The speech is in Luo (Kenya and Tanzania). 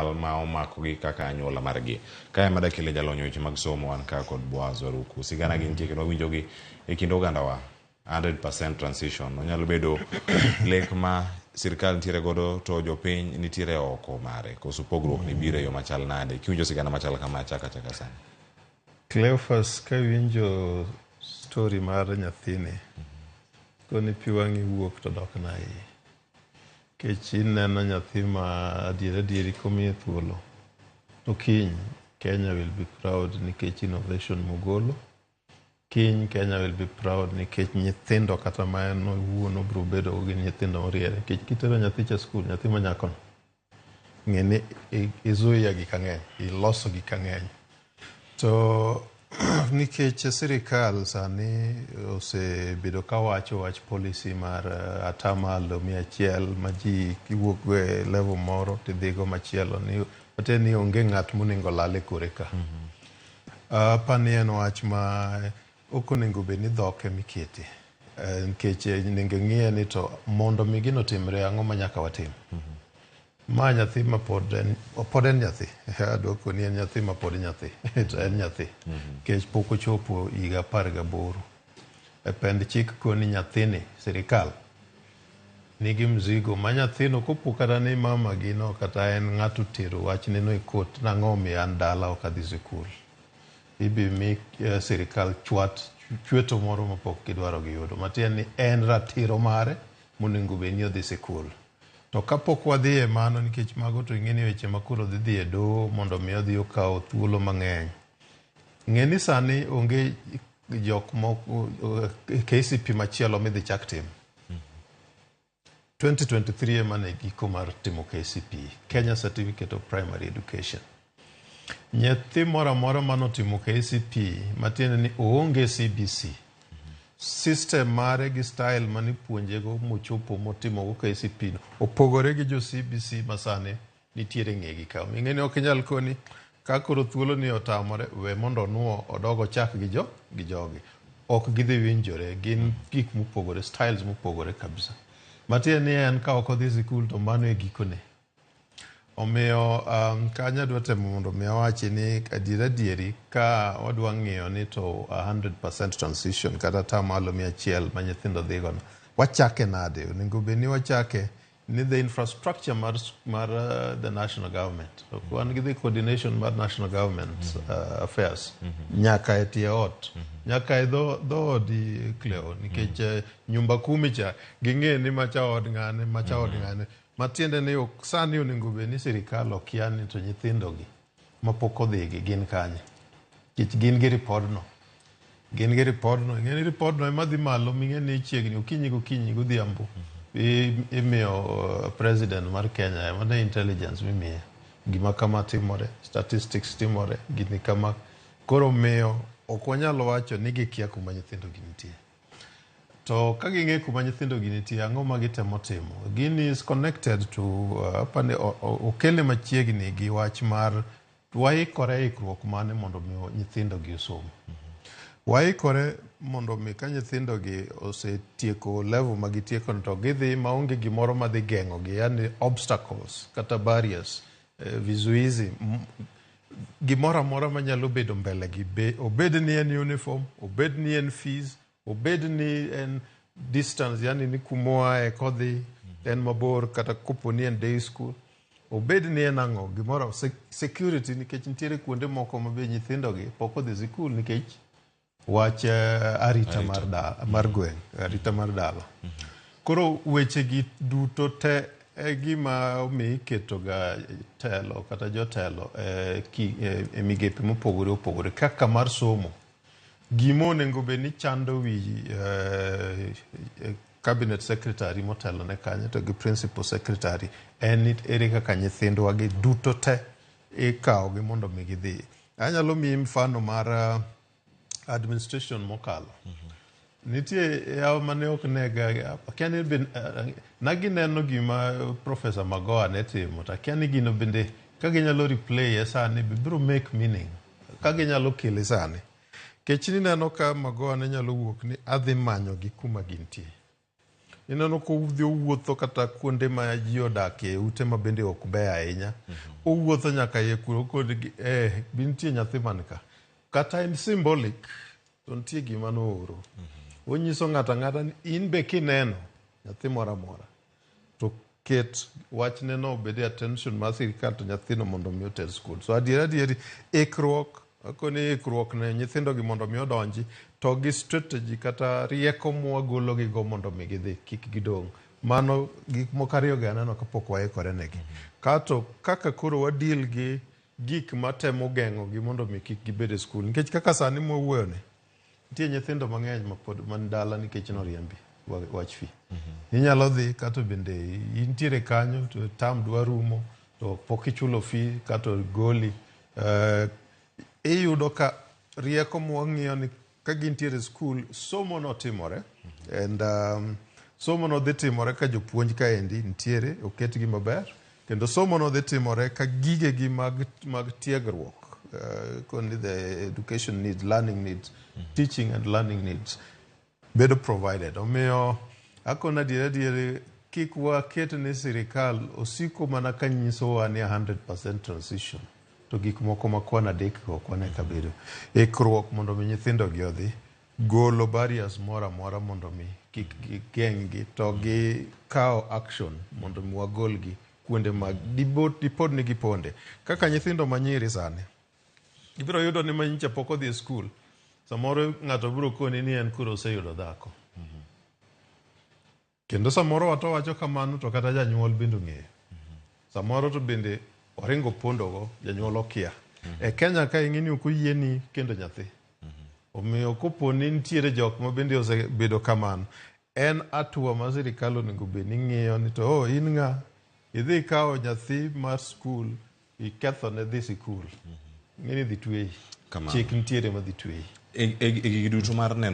Ma omakogi kaka anyuola margi. Kae ema dakele jalony e weche mag somo wan ka kod Boaz Oruku. Sigana gi nitie kendo wawinjogi e kind ogandawa. 100% transition. Onyalo bedo lek ma sirkal nitiere godo to jopiny nitiere oko mare. Koso pogruok ni biro e yo machal nade? Kiwinjo sigana machal kama chaka chaka sani. Cleophas, kawinjo story mar nyathini, koni pi wang'i wuok to dok na iye. Nikech ineno nyathi ma adier adieri komiye thuolo to kiny Kenya will be proud nikech innovation mogolo. Kiny Kenya will be proud nikech nyithindo kata ma en owuon obiro bedo go gin nyithindo moriere. Nikech kitero nyathi cha skul, nyathi ma nyakono, ng'e ni izuia gik ang'eny, iloso gik ang'eny. To nikech sirikal sani osebedo kawacho wach policy mar atamalo 100 ma ji kiwuok go e level moro tidhigo machielo ni matiende ni onge ng'at monego lal e kore ka. Apani en wach ma ok onego bed ni dhok emikete nikech onego ng'iye ni to mondo mi gino otimre ang'o ma nyaka watim. Ma nyathi ma pod en pod en nyathi adwa koni en nyathi ma pod nyathi to en nyathi nikech pok ochopo higa 18. E pend chik koni nyathini sirikal nigi mzigo ma nyathino kopo kata ni mama gi no kata en ng'ato otero wachne no e court nang'o omiyo an dala ok adhi sikul. Ibi mi sirikal chwat chweto moro mapok gidwaro giyudo. Matiende ni en ratiro mare monego bed ni odhi sikul. To kapok wadhi e mano nikech mago to ing'e ni weche ma koro dhi dhi e doho mondo mi odhi okaw thuolo mang'eny. Ng'e ni sani onge jok moko KCP machielo midhi chak tim. 2023 ema ne giko mar timo KCP, Kenya Certificate of Primary Education. Nyathi moro amora manotimo KCP matiende ni oonge CBC, system mare gi style manipuonjego mochopo motimogo KCP no opogore gi jo CBC masani nitiere ng'egi ka. Ing'e ni ok inyal koni ka koro thuolo ni otamore we mondo onuo odog ochak gi jo gi jogi. Ok gidhi winjore, gin gik mopogore, styles mopogore kabisa. Matiende ni en ka ok odhi sikul to mano e gikone. Omiyo kanyo adwa temo mondo mi awachi ni adier adieri ka wadwa ng'iyo ni to 100% transition kata atamalo 100 ma nyithindo dhi gono wachake nade? Onego bed ni wachake ni the infrastructure mar the national government. Ok wan gi the coordination mar national government affairs nyaka e tie ot nyaka e dhoodi Cleo nikech nyumba kumi cha ging'e ni macha od ng'ane macha od ng'ane matiende ni ok sani onego bed ni sirikal okia ni to nyithindo gi mapok odhi gi gin kanye nikech gin gi ripodno gin gi ripodno ing'e ni ripodno ema dhi malo ming'e ni chiegni okinyi gokinyi godhiambo imiyo president mar Kenya ema ne intelligence mimiye gima kama timore statistics timore gini kama koro miyo ok wanyal wacho ni gikia kuma nyithindo gi nitie to ka ging'e kuma nyithindo gi nitie ang'o ma gitemo timo gini is connected to apani okele machiegni gi wach mar waikore ikruok mane mondo mi nyithindo gi osom waikore mondo mi ka nyithindo gi osetieko level ma gitieko to gidhi maonge gimoro madhi geng'o gi yani obstacles kata barriers vizuizi gimoro amora manyalo bedo mbele gi obed ni en uniform obed ni en fees obed ni en distance yani ni kumoae kodhi en mabor kata kopo ni en day school obed ni en ang'o gimoro security nikech nitiere kuonde moko ma be nyithindo gi pok odhi sikul nikech wach arita mar dala mar gweng' arita mar dala koro weche gi duto te e gima omiyo iketo ga telo kata jotelo e migepe mopogore opogore kaka mar somo gima onego bed ni chando wi cabinet secretary motelo ne kanyo to gi principal secretary en ni ere kaka nyithindwa gi duto te ikawo gi mondo mi gidhi. Anyalo miyi mfano mar administration mokalo. Nitie yawa mane ok nega akia ni be nagineno gima Professor Magoha ne timo to akia ni gino bende ka ginyalo replay e sani be biro make meaning ka ginyalo kele sani. Kech nineno ka Magoha ne nyalo wuok ni adhi manyo gi kuma gintie. Ineno kodhi owuotho kata kuonde ma ji odakie, ute ma bende ok beyo ahinya. Owuotho nyaka iye kuro kodgi, bi nitie nyathi man ka. Kata en symbolic, to nitie gima nooro. Onyiso ng'ato ang'ata ni in be kineno nyathi moro amora, to ket wachne no obed e attention mar sirikal to nyathino mondo mi oter skul. So adier adieri, ikruok, akoni ikruok ne nyithindo gi mondo mi odonji, to gi strategy kata rieko mwagolo gi go mondo mi gidhi, kik gidong'. Mano gik moko ariyo gi aneno kapok waikore negi. Kato kaka koro wa deal gi gik matemo geng'o gi mondo mi kik gibed e skul. Nikech kaka sani mwawuoyo ni, nitie nyithindo mang'eny ma pod man dala nikech noriembi wach fee. Inyalo dhi kato bende intiere kanyo to term dwa rumo to pok ichulo fee kato goli. Iyudo ka rieko mwang'iyo ni ka gintiere e skul somo no timore and somo no dhi timore ka jopuonj kaendi nitiere oketgi maber kendo somo no dhi timore ka gigegi mag tiegruok koni the education needs, learning needs, teaching and learning needs bedo provided. Omiyo akona adier adier kik waket ni sirikal osiko mana ka nyisowa ni 100% transition to gik moko ma kwan adek go ok wane ka bedo. Ikruok mondo mi nyithindo gi odhi, golo barriers moro amora mondo mi kik gigeng'gi to gi kawo action mondo mi wagolgi kuonde mag dipod ni giponde. Kaka nyithindo manyiri sani, ibiro yudo ni manyicha pok odhi e skul, samoro ng'ato biro koni ni en koro oseyudo dhako. Kendo samoro wato wacho kamano to kata janyuol bende ong'eyo. Samoro to bende oringo pondogo, janyuol okia. E Kenya ka ing'e ni ok oyieni kendo nyathi. Omiyo kopo ni nitiere jok ma bende osebedo kamano, en hatua ma sirikal onego bed ni ng'iyo ni to oh, in ng'a? Idhi ikawo nyathi mar skul, iketho ne dhi sikul. Ng'e ni dhi tweyi. Kamano. Chik nitiere ma dhi tweyi. E gigi duto mar neno